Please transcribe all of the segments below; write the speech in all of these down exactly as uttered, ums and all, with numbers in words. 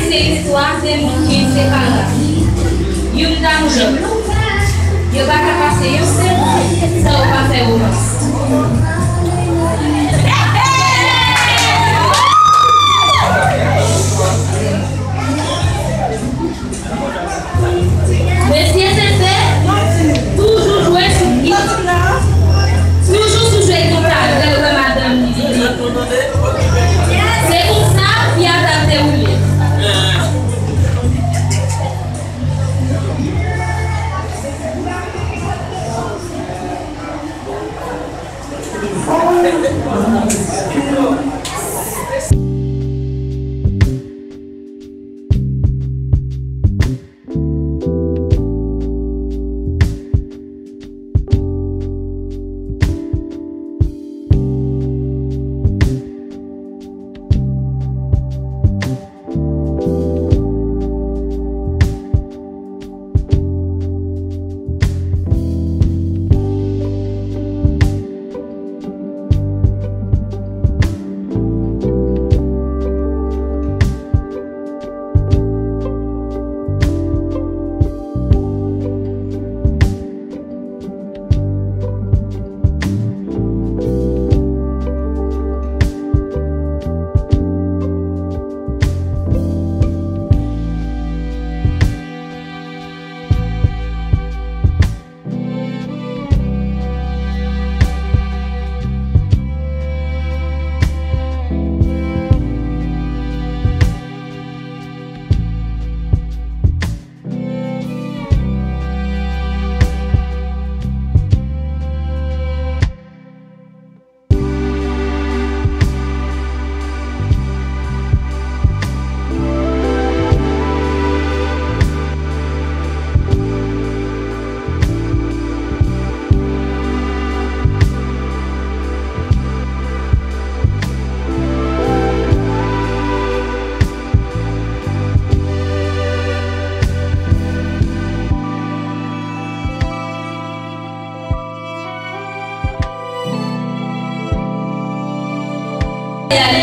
Se istwa de moun ki enseparab. Youn tankou lòt. Yo pa ka pase yon segonn san yo pa fè womans. Mesye Sensè, toujou jwe sou gita. Toujou sou jwe gita, lè l wè madanm li vini. Se konsa fi a t ap dewoule.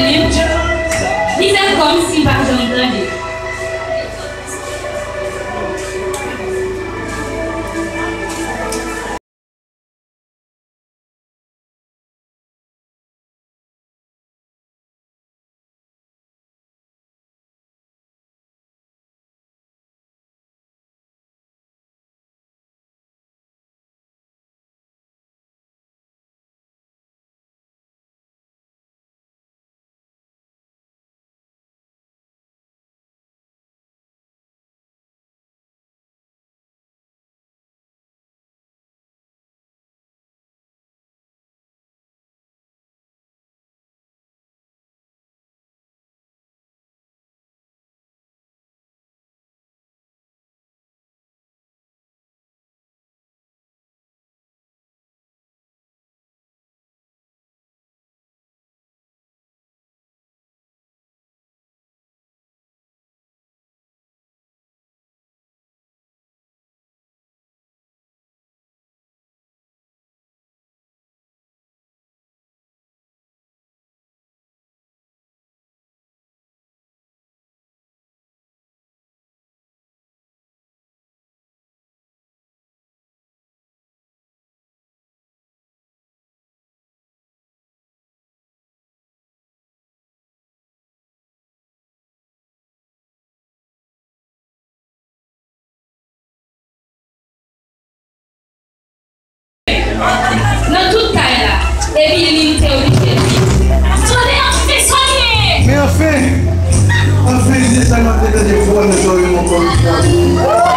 Li menm, li fè kòmsi li pa janm tande. Nan tout kay la, epi li te oblije di, tande anfen sa ye! Men anfen! Anfen, se sa m ap tande, fò nou jwenn ankò yon fwa.